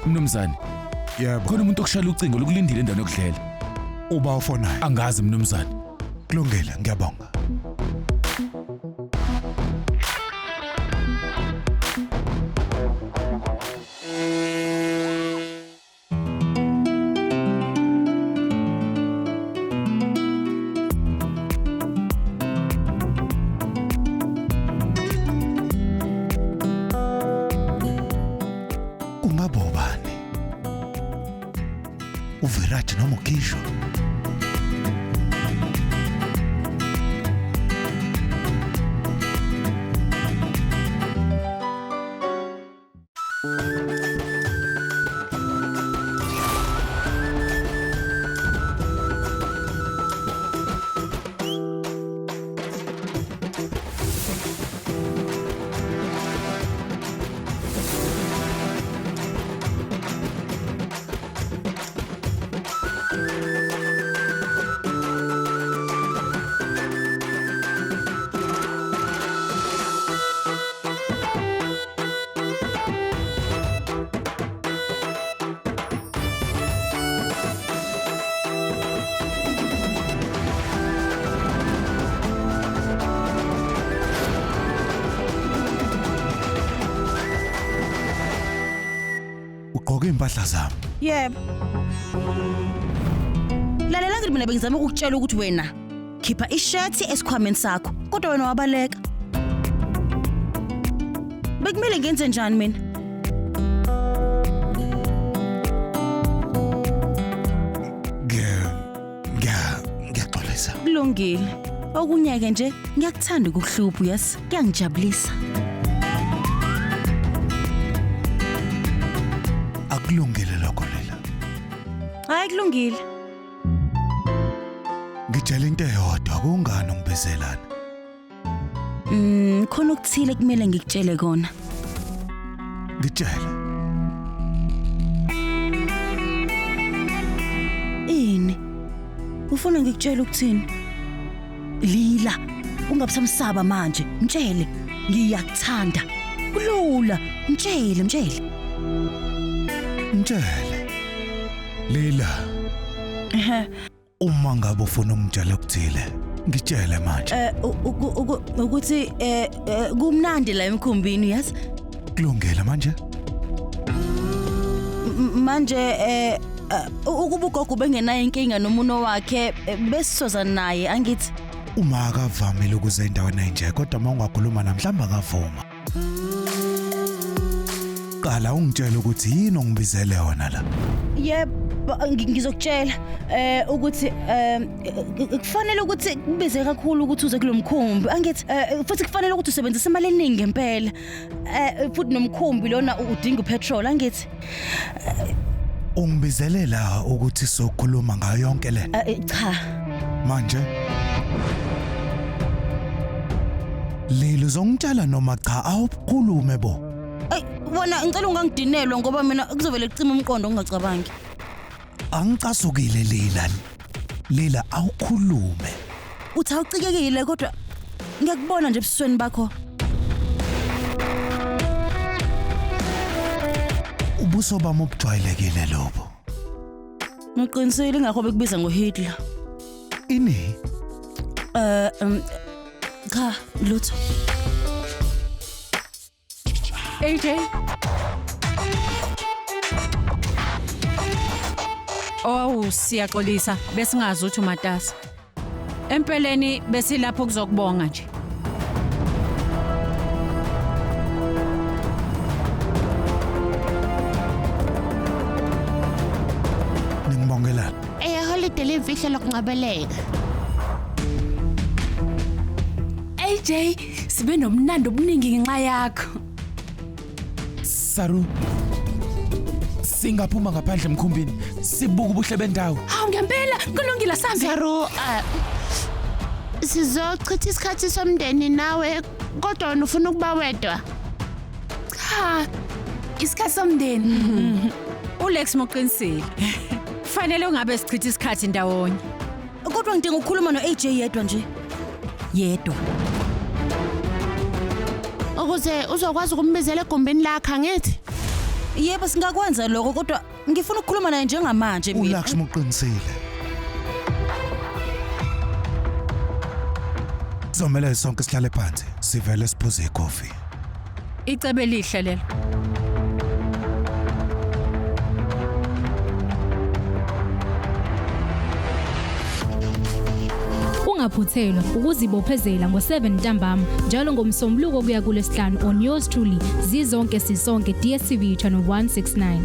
Mnumzane, Yebo. khona umuntu okushayela ucingo lokulindile endaweni yokudlela. Uba ufonayo. Angazi mnumzane. Kulungile, ngiyabonga. Kungaba ubani? uViraj noma uKisho? Ugqoke impahla zami. Yebo. Lalela ngithi mina bengizama ukukutshela ukuthi wena khipha ishethi esikhwameni sakho kodwa wena wabaleka. Bekumele ngenze njani mina? Ngiya ngiyaxolisa. Kulungile. Okunye ke nje ngiyakuthanda ukukuhlupha yes, kuyangijabulisa. Akulungile lokho Lela. Hayi kulungile. Ngitshela into eyodwa kungani ungibizelana? Khona okuthile kumele ngikutshele kona. Ngitshele. Ini? Ufuna ngikutshele ukuthini? Lila, ungabusamsaba manje. Mtshele, ngiyakuthanda. Kulula, mtshele, mtshele. Mtshele. Lila. Ehhe. Uma ngabe ufuna ungitshela okuthile, ngitshele manje. Ukuthi kumnandi la emkhumbini, yazi? Kulungile manje. Manje ukuba ugogo bengenayo inkinga nomuno wakhe besisoza naye angithi Uma akavamile ukuze endaweni enje kodwa uma ungakhuluma namhlanje akavuma. Qala ungitshele ukuthi yini ongibizele yona la. Yebo, ngizokutshela ukuthi kufanele ukuthi kubize kakhulu ukuthi uze kulomkhumbi angithi futhi kufanele ukuthi usebenzise imali eningi ngempela futhi nomkhumbi lona udinga upetrol angithi. Ungibizele la ukuthi sokhuluma ngayo yonke le. Cha. Manje Lilo uzongitshela noma cha awukhulume bo. Ey wena ngicela ungangidinelwa ngoba mina kuzovele kucima umqondo ungacabangi. Angicasukile Lila. Lila awukhulume. Uthi awucikekile kodwa ngiyakubona nje ebusweni bakho. Ubuso bami obujwayelekile lobo. Ngiqinisile ingakho bekubiza ngoHitler. Ini? Cha, lutho. AJ. Oh, siyaxolisa besingazi ukuthi umatasa. Empeleni besilapho kuzokubonga nje. Ningibongelana. Eya holiday lemfihlo lokunqabeleka. AJ, sibe nomnandi obuningi ngenxa yakho. Saru. Singaphuma ngaphandle emkhumbini sibuka ubuhle bendawo. Hawu ngempela, kulungile sambe. Saru, sizochitha isikhathi somndeni nawe kodwa wena ufuna ukuba wedwa. Cha, isikhathi somndeni. uLex muqinisile. Kufanele ungabe sichitha isikhathi ndawonye. Kodwa ngidinga ukukhuluma noAJ yedwa nje. Yedwa. Ukuze uzokwazi ukumbizela egumbini lakhe angithi? Yebo singakwenza lokho kodwa ngifuna ukukhuluma naye njengamanje mina. uLakshmi uqinisile. Kuzomele sonke sihlale phansi, sivele siphuze ikhofi. Icebe elihle lelo. Ungaphuthelwa ukuzibophezela ngo-7 ntambama njalo ngomsombuluko kuya kulesihlanu on yours truly zizonke sisonke DStv channel 169.